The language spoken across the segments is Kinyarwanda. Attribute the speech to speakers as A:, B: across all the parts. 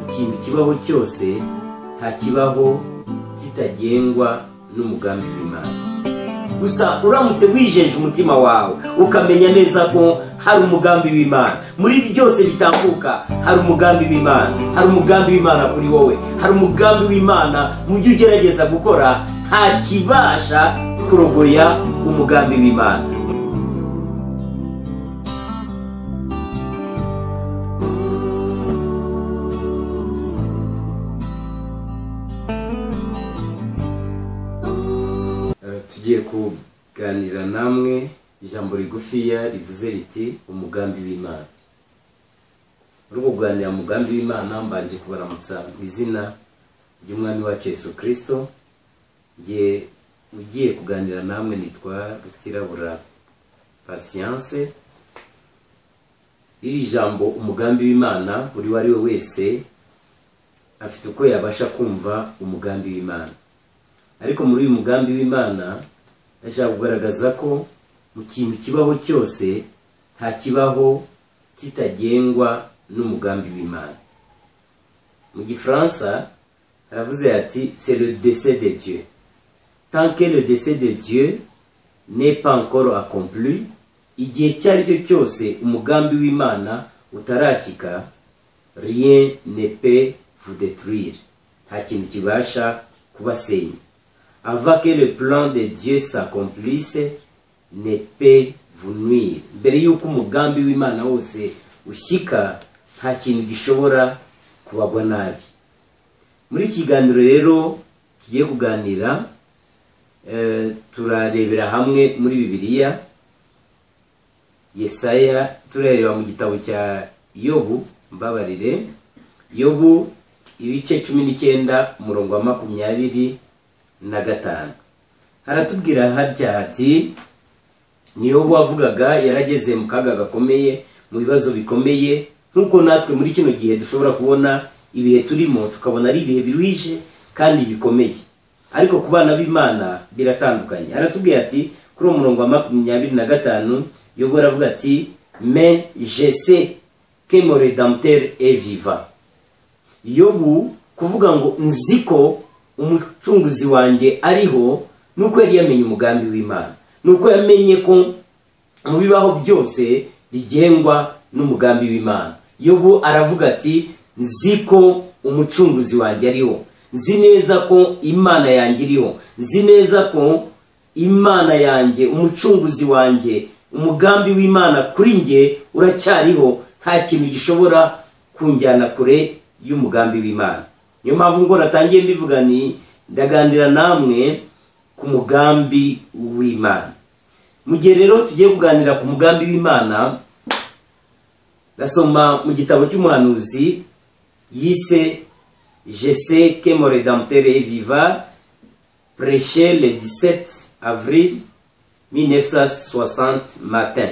A: Ikintu kibaho cyose nta kibaho kitagengwa n'umugambi w'Imana. Gusa uramutse wijeje umutima wawe ukamenya neza ko hari umugambi w'Imana muri byose bitambuka, hari umugambi w'Imana, hari umugambi w'Imana kuri wowe, hari umugambi w'Imana mu byo ugerageza gukora, nta kibasha kurogoya umugambi w'Imana. Tugiye kuganira namwe ijambo rigufiya rivuze riti umugambi w'Imana. Muri kuganira umugambi w'Imana mbanje kubaramutsa mu izina ry'Umwami wacu Yesu Kristo. Ngiye ugiye kuganira namwe nitwa Rutirabura Patience. Iri jambo umugambi w'Imana, buri wari we wese afite uko yabasha kumva umugambi w'Imana. Ariko muri uyu mugambi w'Imana ndashaka kugaragaza ko mu kintu kibaho cyose nta kibaho kitagengwa n'umugambi w'Imana. Mu Gifaransa haravuze ati c'est le dessein de Dieu. Tant que le dessein de Dieu n'est pas encore accompli, igihe icyo ari cyo cyose umugambi w'Imana utarashyika, rien ne peut vous détruire. Nta kintu kibasha kubasenya. Avant que le plan de Dieu s'accomplisse, ne peut vous nuire. Mbere yuko umugambi w'Imana wose ushyika, nta kintu gishobora kubagwa nabi. Muri iki kiganiro rero tugiye kuganira, turarebera hamwe muri Bibiliya Yesaya, turareba mu gitabo cya Yobu, mbabarire, Yobu ibice 19 umurongo wa 25. Haratubwira harya hati ni Yobu wavugaga yarageze mu kaga gakomeye, mu bibazo bikomeye, nkuko natwe muri kino gihe dushobora kubona ibihe turimo tukabona ari ibihe biruhije kandi bikomeye, ariko ku bana b'Imana biratandukanye. Haratubwira ati kuri uwo murongo wa 25 Yobu aravuga ati mais je sais que mon rédempteur est vivant. Yobu kuvuga ngo nziko umucunguzi wanjye ariho, nuko yari yamenye umugambi w'Imana, nuko yamenye ko mu bibaho byose bigengwa n'umugambi w'Imana. Yobu aravuga ati nziko umucunguzi wanjye ariho, nzi neza ko Imana yanjye iriho, nzi neza ko Imana yanjye, umucunguzi wanjye, umugambi w'Imana kuri njye uracyariho, nta kintu gishobora kunjyana kure y'umugambi w'Imana. Niyo mpamvu ngo natangiye mbivuga ni ndaganira namwe ku mugambi w'Imana. Mu gihe rero tugiye kuganira ku mugambi w'Imana, gasoma mu gitabo cy'umuhanuzi yise Je sais que mon rédempteur est vivant, prêché le 17 avril 1960 matin.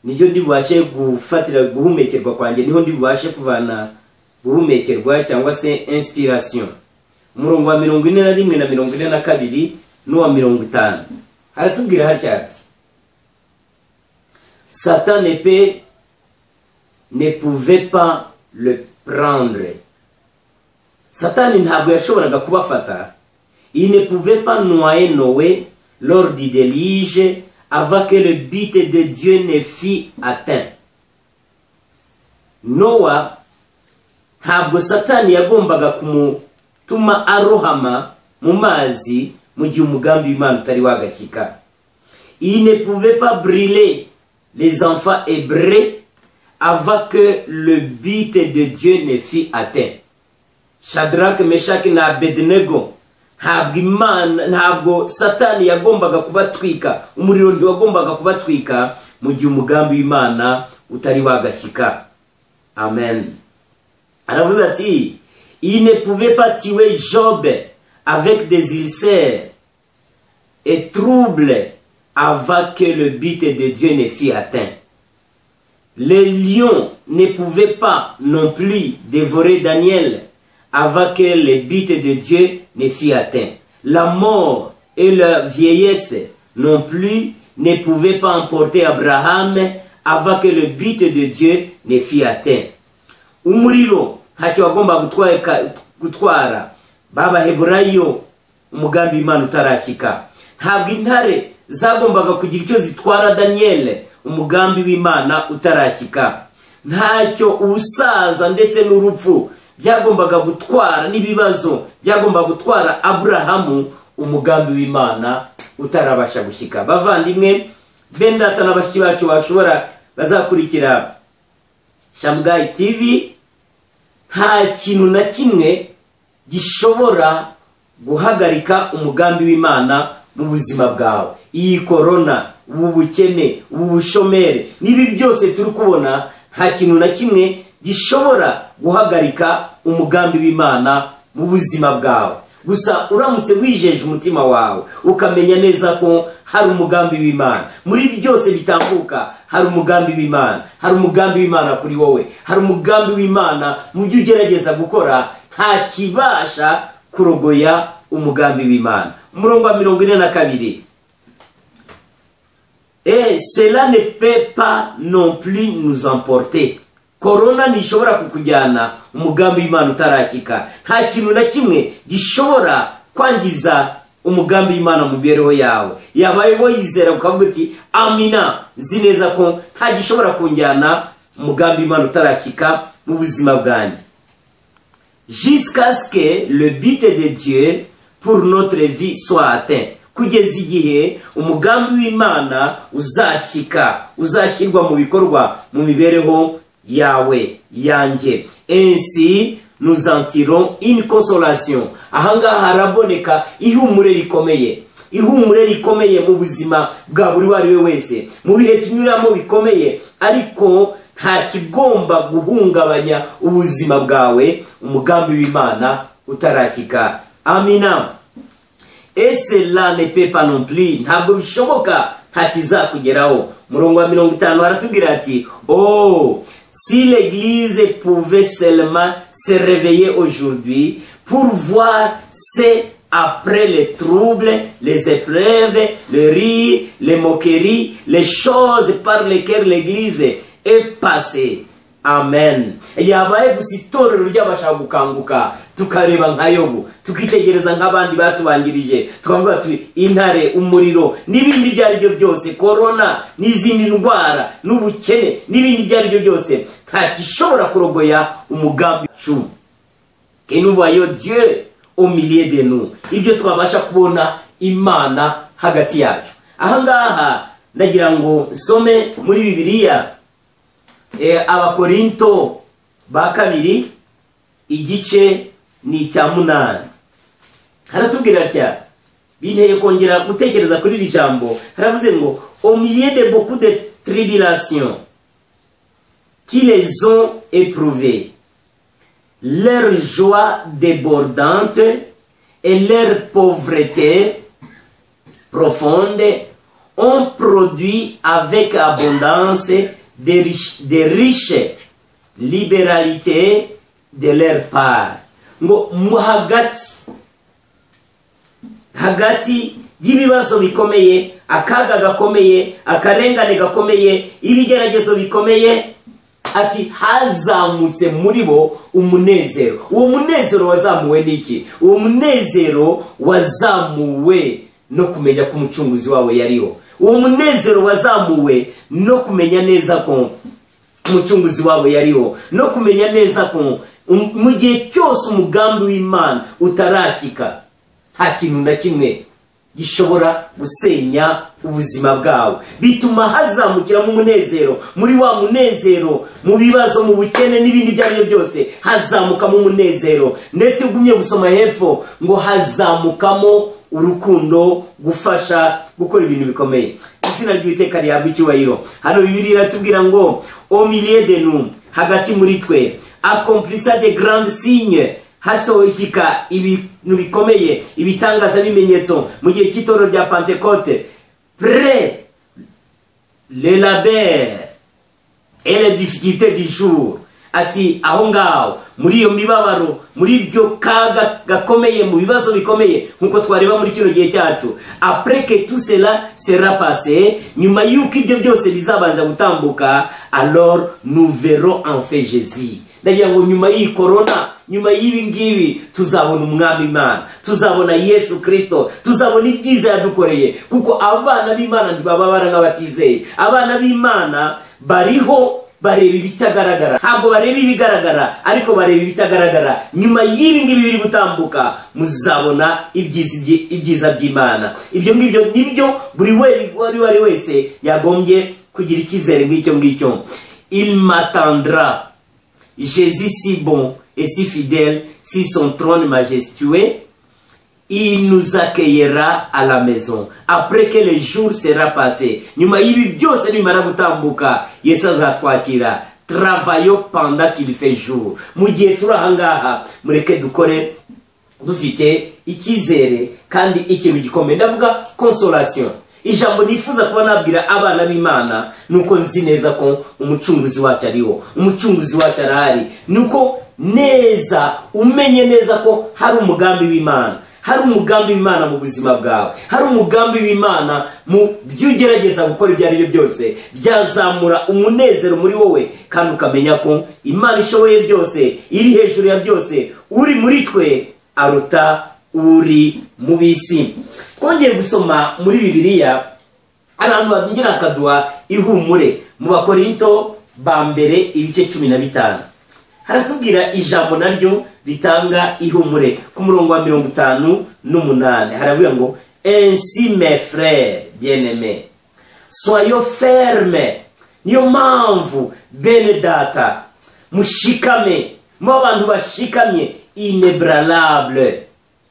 A: Nijyo ndibubashe gufatira guhumekerwa kwanjye, niho ndibubashe kuvana guhumekerwa cyangwa se inspiration. Umurongo wa 41 na 42 n'uwa 50 haratubwira harya ati Satan ne pouvait pas le prendre. Satani ntabwo yashoboraga kubafata. Il ne pouvait pas noyer Noé lors du déluge avant que le but de Dieu ne fût atteint. Noah ntabwo Satani yagombaga kumutuma arohama mu mazi mu gihe umugambi w'Imana utari wagashyika. Il ne pouvait pas brûler les enfants hébreux avant que le but de Dieu ne fût atteint. Shadrach, Meshach na Abednego ntabwo Imana, ntabwo Satani yagombaga kubatwika, umuriro ntiwagombaga kubatwika mu gihe umugambi w'Imana utari wagashyika. Amen. Aravuze ati il ne pouvait pas tuer Job avec des ulcères et troubles avant que le but de Dieu ne fût atteint. Les lions ne pouvaient pas non plus dévorer Daniel avant que le but de Dieu ne fût atteint. La mort et la vieillesse non plus ne pouvaient pas emporter Abraham avant que le but de Dieu ne fût atteint. Umuriro Ntacyo wagombaga gutwara Babaheburayo umugambi w'Imana utarashyika. Ntabwo intare zagombaga kugira icyo zitwara Daniyeli umugambi w'Imana utarashyika. Ntacyo ubusaza ndetse n'urupfu byagombaga gutwara, n'ibibazo byagombaga gutwara Aburahamu umugambi w'Imana utarabasha gushyika. Bavandimwe, bene data na bashiki bacu bashobora bazakurikira Shamgayi TV, nta kintu na kimwe gishobora guhagarika umugambi w'Imana mu buzima bwawe. Iyi korona, ubu bukene, ubu bushomeri, n'ibi byose turi kubona, nta kintu na kimwe gishobora guhagarika umugambi w'Imana mu buzima bwawe. Gusa uramutse wijeje umutima wawe, ukamenya neza ko hari umugambi w'Imana muri byose bitambuka, hari umugambi w'Imana, hari umugambi w'Imana kuri wowe, hari umugambi w'Imana mu byo ugerageza gukora, nta kibasha kurogoya umugambi w'Imana. Umurongo wa 42: Et cela ne peut pas non plus nous emporter. Korona ntishobora kukujyana umugambi w'Imana utarashyika. Nta kintu na kimwe gishobora kwangiza umugambi w'Imana mu mibereho yawe. Yabaye wizera ukavuga uti: "Amina, nzi neza ko nta gishobora kunjyana umugambi w'Imana utarashyika mu buzima bwanjye." Jusqu'à ce que le but de Dieu pour notre vie soit atteint, kugeza igihe umugambi w'Imana uzashyika, uzashyirwa mu bikorwa mu mibereho yawe, yanjye. Ainsi nous en tirons une consolation. Ahangaha haraboneka ihumure rikomeye, ihumure rikomeye mu buzima bwa buri uwo ari we wese, mu bihe tunyuramo bikomeye. Ariko nta kigomba guhungabanya ubuzima bwawe umugambi w'Imana utarashyika. Amina. Et cela ne peut pas non plus, ntabwo bishoboka, nta kizakugeraho. Murongo wa 50 haratubwira ati: "Oh, si l'Église pouvait seulement se réveiller aujourd'hui pour voir c'est après les troubles, les épreuves, le rire, les moqueries, les choses par lesquelles l'Église est passée." Amen. Yabaye gusa itorero ryabasha gukanguka, tukareba nka Yobu, tukitegereza nk'abandi batubanjirije, tukavuga tuti: "Intare, umuriro n'ibindi ibyo ari byo byose, korona n'izindi ndwara n'ubukene n'ibindi ibyo ari byo byose, nta gishobora kurogoya umugambi wacu." Que nous voyons Dieu au milieu de nous, ibyo twabasha kubona Imana hagati yacu. Ahangaha ndagira ngo nsome muri Bibiliya, Abakorinto ba kabiri, igice ni icya 8. Haratubwira atya, binteye kongera gutekereza kuri iri jambo. Haravuze ngo: "Au milieu de beaucoup de tribulations qui les ont éprouvés, leur joie débordante et leur pauvreté profonde ont produit avec abondance des riches libéralités de leur part." Ngo mu hagati y'ibibazo bikomeye, akaga gakomeye, akarengane gakomeye, ibigeragezo bikomeye, ati hazamutse muri bo umunezero. Uwo munezero wazamuwe n'iki? Uwo munezero wazamuwe no kumenya ko Umucunguzi wawe yariho. Uwo munezero wazamuwe no kumenya neza ko Umucunguzi wabo yariho, no kumenya neza ko mu gihe cyose umugambi w'Imana utarashyika, nta kintu na kimwe gishobora gusenya ubuzima bwawe. Bituma hazamukiramo umunezero. Muri wa munezero, mu bibazo, mu bukene n'ibindi ibyo ari byo byose, hazamukamo umunezero. Ndetse ugumye gusoma hepfo ngo hazamukamo urukundo, gufasha, gukora ibintu bikomeye. Izina ry'Uwiteka rihabwa icyubahiro. Hano Bibiliya iratubwira ngo: "Au milieu de nous", hagati muri twe, "accomplissa de grands signes", hasohokika ibintu bikomeye, ibitangaza bimenyetso mu gihe cy'itorero rya Pentecote. "Près le labeur et les difficultés du jour", ati aho ngaho muri iyo mibabaro, muri ibyo kaga gakomeye, mu bibazo bikomeye, nk'uko twareba muri kino gihe cyacu. "Après que tout cela sera passé", nyuma y'uko ibyo byose bizabanza gutambuka, "alors nous verrons enfin Jésus". Ndagira ngo mbabwire, Ndagira ngo nyuma y'iyi korona, nyuma y'ibi ngibi, tuzabona umwami Imana, tuzabona Yesu Kristo, tuzabona ibyiza yadukoreye, kuko abana b'Imana ntibababara nk'abatizeye. Abana b'Imana bariho bareba ibitagaragara, ntabwo bareba ibigaragara, ariko bareba ibitagaragara. Nyuma y'ibi ngibi biri gutambuka, muzabona ibyiza by'Imana. Ibyo ngibyo nibyo buri wari wese yagombye kugira icyizere nk'icyo ngicyo. Il m'attendra, Jésus si bon et si fidèle, si son trône majestueux, il nous accueillera à la maison après que le jour sera passé. Nyuma y'ibi byose nimara gutambuka, Yesu azatwakira. Travaillons pendant qu'il fait jour. Mu gihe turi ahangaha, mureke dukore dufite icyizere kandi ikintu gikomeye, ndavuga consolation. Ijambo nifuza kuba nabwira abana b'Imana nuko nzi neza ko umucunguzi wacu ariho, umucunguzi wacu arahari. Nuko neza umenye neza ko hari umugambi w'Imana, hari umugambi w'Imana mu buzima bwawe, hari umugambi w'Imana mu byo ugerageza gukora ibyo ari byo byose, byazamura umunezero muri wowe, kandi ukamenya ko Imana ishoboye byose, iri hejuru ya byose, uri muri twe aruta uri mu bisi. Twongeye gusoma muri Bibiliya ahantu bagira akaduha ihumure, mu Bakorinto ba mbere ibice 15, haratubwira ijambo naryo ritanga ihumure. Ku murongo wa 58 haravuga ngo: "Ainsi, mes frères bien-aimés, soyons fermes." Niyo mpamvu, bene data, mushikame, mu abantu bashikamye, inébranlable,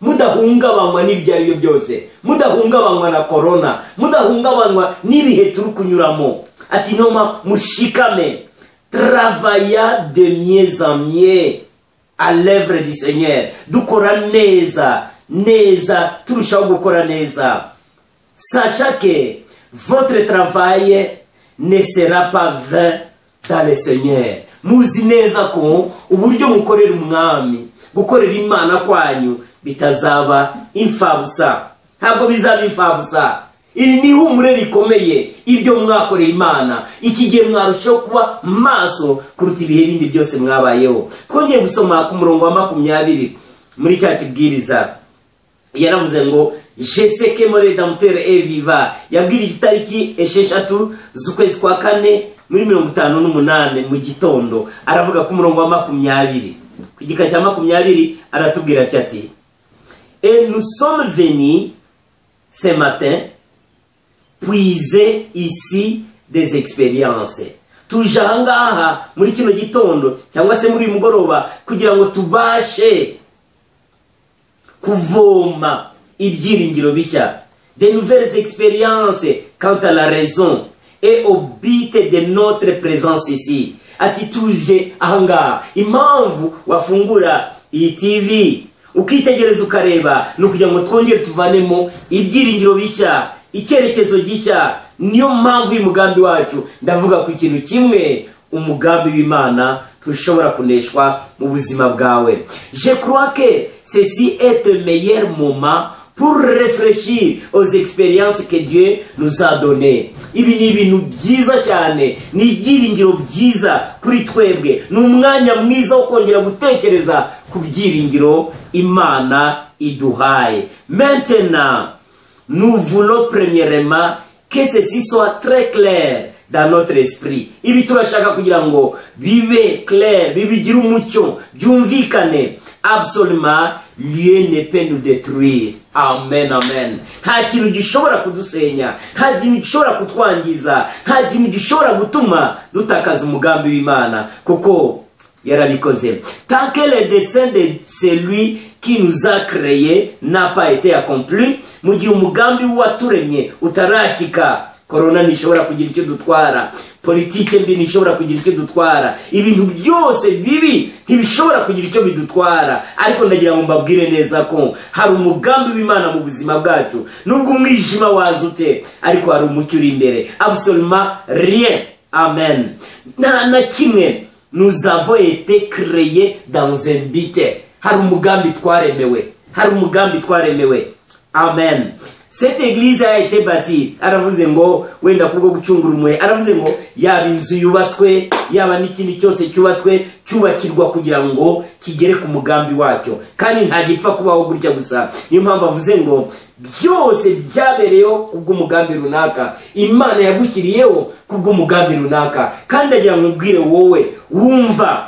A: mudahungabanywa n'ibyo ari byo byose, mudahungabanywa na korona, mudahungabanywa n'ibihe turi kunyuramo. Ati noma mushikame, travaillant de mieux en mieux à l'œuvre du Seigneur, dukora neza neza, turushaho gukora neza, sachant que votre travail ne sera pas vain dans le Seigneur. Muzi neza ko uburyo mukorera umwami, gukorera Imana kwanyu bitazaba imfabusa, ntabwo bizaba imfabusa. Iri ni ihumure rikomeye. Ibyo mwakoreye Imana, iki gihe mwarushaho kuba maso kuruta ibihe bindi byose mwabayeho. Twongeye gusoma ku murongo wa 20 muri cya kibwiriza, yaravuze ngo: "Je sais que mon Rédempteur est vivant." Yabwirije itariki 6 z'ukwezi kwa kane muri 58 mu gitondo. Aravuga ku murongo wa 20, ku gika cya 20, aratubwira ati: "Et nous sommes venus ce matin puiser ici des expériences." Tuje ahangaha muri kino gitondo cyangwa se muri uyu mugoroba kugira ngo tubashe kuvoma ibyiringiro bishya, de nouvelles expériences quant à la raison et au but de notre présence ici. Ati tuje ahangaha, impamvu wafungura iyi TV ukitegereza ukareba ni ukugira ngo twongere tuvanemo ibyiringiro bishya, icyerekezo gishya. Niyo mpamvu y'umugambi wacu. Ndavuga ku kintu kimwe: umugambi w'Imana ntushobora kuneshwa mu buzima bwawe. Je crois que ceci est le meilleur moment pour réfléchir aux expériences que Dieu nous a données. Ibi ni ibintu byiza cyane, ni ibyiringiro byiza kuri twebwe, ni umwanya mwiza wo kongera gutekereza ku byiringiro Imana iduhaye. Maintenant, nous voulons premièrement que ceci soit très clair dans notre esprit. Ibi turashaka kugira ngo bibe clair, bibigire umucyo, byumvikane. Absolument rien ne peut nous détruire. Amen, amen. Nta kintu gishobora kudusenya, nta kintu gishobora kutwangiza, nta kintu gishobora gutuma dutakaza umugambi w'Imana, kuko yarabikoze. Tant que le dessein de celui qui nous a créés n'a pas été accompli, mu gihe umugambi w'uwaturemye utarashyika, korona ntishobora kugira icyo dutwara, politike mbi ntishobora kugira icyo dutwara, ibintu byose bibi ntibishobora kugira icyo bidutwara. Ariko ndagira ngo mbabwire neza ko hari umugambi w'Imana mu buzima bwacu. Nubwo umwijima waza ute, ariko hari umucyo uri imbere. Absolument rien, amen, nta na kimwe. Nous avons été créés dans un but. Hari umugambi twaremewe, hari umugambi twaremewe. Amen. Cette église a été bâtie, aravuze ngo wenda kubwo gucungura umuhe, aravuze ngo yaba inzu yubatswe, yaba n'ikindi cyose cyubatswe, cyubakirwa kugira ngo kigere ku mugambi wacyo, kandi nta gipfa kubaho gutya gusa. Niyo mpamvu avuze ngo byose byabereyeho kubw'umugambi runaka, Imana yagushyiriyeho kubw'umugambi runaka. Kandi agira ngo ubwire wowe wumva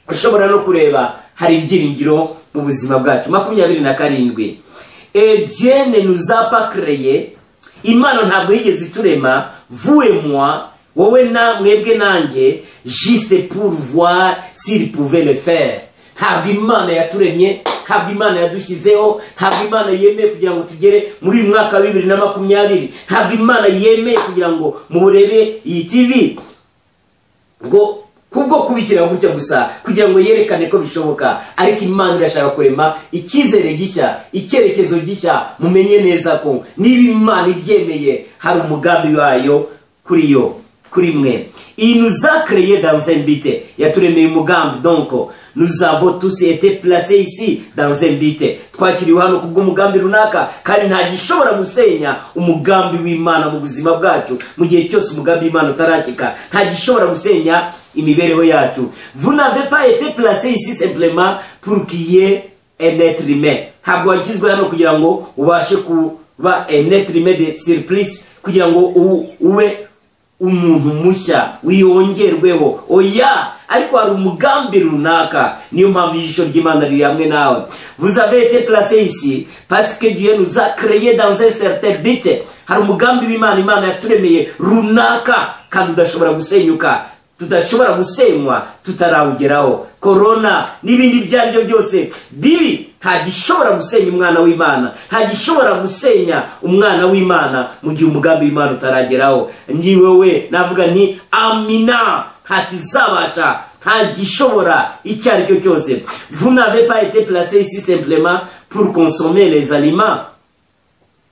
A: ushobora no kureba, hari ibyiringiro mu buzima bwacu. 27, et Dieu ne nous a pas créé, Imana ntabwo yigeze iturema, vous et moi, wowe na mwebwe nanjye, juste pour voir s'il pouvait le faire. Ntabwo Imana yaturemye, ntabwo Imana yadushyizeho, ntabwo Imana yemeye kugira ngo tugere muri uyu mwaka wa 2020, ntabwo Imana yemeye kugira ngo murebe iyi TV ngo kubwo kubikira gutya gusa kugira ngo yerekane ko bishoboka. Ariko Imana irashaka kurema icyizere gishya, icyerekezo gishya. Mumenye neza ko niba Imana ibyemeye hari umugambi wayo kuri yo, kuri mwe. Il nous a créé dans un but, yaturemeye umugambi. Donc nous avons tous été placés ici dans un but, twakiriwe hano kubw'umugambi runaka, kandi nta gishobora gusenya umugambi w'Imana mu buzima bwacu. Mu gihe cyose umugambi w'Imana utarashyika, nta gishobora gusenya imibereho yacu. Vous n'avez pas été placé ici simplement pour qu'il y ait un être humain, ntabwo washyizwe hano kugira ngo ubashe kuba un être humain de surprise, kugira ngo ube umuntu mushya wiyongerweho, oya, ariko hari umugambi runaka. Niyo mpamvu ijisho ry'Imana riri hamwe nawe. Vous avez été placé ici parce que Dieu nous a créé dans un certain but, hari umugambi w'Imana, Imana yaturemeye runaka, kandi udashobora gusenyuka, tudashobora gusenywa tutarawugeraho. Korona n'ibindi ibyo ari byo byose bibi, nta gishobora gusenya umwana w'Imana, nta gishobora gusenya umwana w'Imana mu gihe umugambi w'Imana utarageraho. Ngiwewe navuga nti amina, nta kizabasha, nta gishobora icyo ari cyo cyose. Vous n'avez pas été placé ici simplement pour consommer les aliments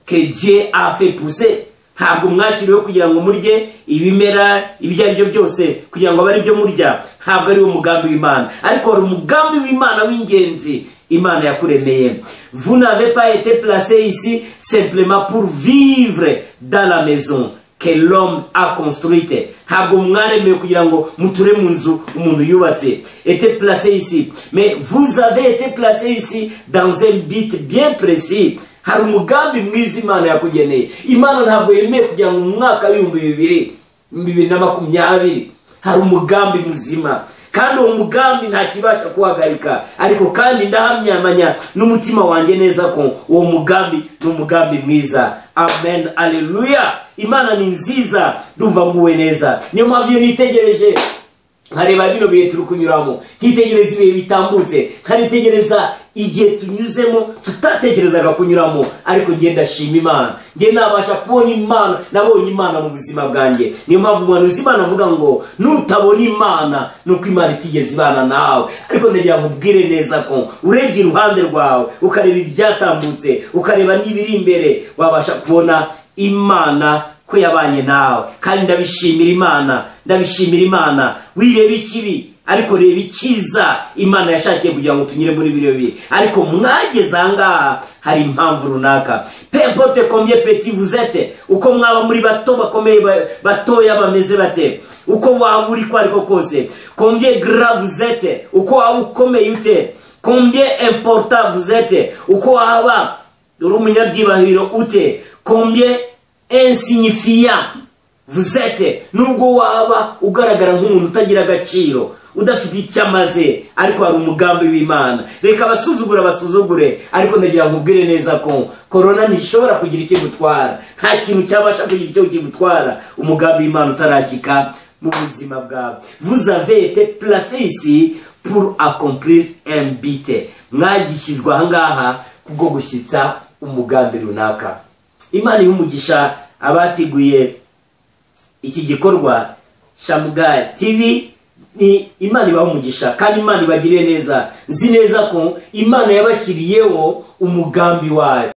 A: que Dieu a fait pousser, ntabwo mwashyiriweho kugira ngo murye ibimera ibyo ari byo byose kugira ngo abe ari byo murya, ntabwo ari wo mugambi w'Imana. Ariko hari umugambi w'Imana w'ingenzi Imana yakuremeye. Vous n'avez pas été placé ici simplement pour vivre dans la maison que l'homme a construite, ntabwo mwaremewe kugira ngo muture mu nzu umuntu yubatse. Été placé ici, mais vous avez été placé ici dans un but bien précis, hari umugambi mwiza Imana yakugeneye. Imana ntabwo yemeye kugira ngo mu mwaka w'2020 hari umugambi muzima, kandi uwo mugambi nta kibasha kuhagarika. Ariko kandi ndahamyamanya n'umutima wanjye neza ko uwo mugambi ni umugambi mwiza. Amen, aleluya. Imana ni nziza, ndumva nguwe neza. Niyo mpamvu iyo nitegereje nkareba bino bihe turi kunyuramo, nkitegereza ibihe bitambutse, nkaritegereza igihe tunyuzemo tutatekerezaga kunyuramo, ariko njye ndashima Imana, njye nabasha kubona Imana, nabonye Imana mu buzima bwanjye. Niyo mpamvu umuhanuzi Imana avuga ngo nutabona Imana nuko Imana itigeze ibana nawe. Ariko ndagira ngo ubwire neza ko urebye iruhande rwawe, ukareba ibyatambutse, ukareba n'ibiri imbere, wabasha kubona Imana ko yabanye nawe. Kandi ndabishimira Imana, ndabishimira Imana. Wireba ikibi, ariko reba icyiza Imana yashakiye kugira ngo tunyure muri biriya bihe. Ariko mwageze aha ngaha hari impamvu runaka. Peu importe combien petit vous êtes, uko mwaba muri bato bakomeye, batoya bameze bate, uko waba uri ko ariko kose, combien grand vous êtes, uko waba ukomeye ute, combien important vous êtes, uko waba uri umunyabyibahiro ute, combien insignifiant vous êtes, nubwo waba ugaragara nk'umuntu utagira agaciro, udafite icyo amaze, ariko hari umugambi w'Imana. Reka abasuzugura basuzugure, ariko ndagira ngo ubwire neza ko korona ntishobora kugira icyo igutwara, nta kintu cyabasha kugira icyo kigutwara umugambi w'Imana utarashyika mu buzima bwawe. Vous avez été placé ici pour accomplir un but, mwagishyizwe aha ngaha kubwo gushyitsa umugambi runaka. Imana iha abateguye iki gikorwa Shamugari TV, ni Imana ibaha umugisha kandi Imana ibagirire neza. Nzi neza ko Imana yabashyiriyeho umugambi wayo.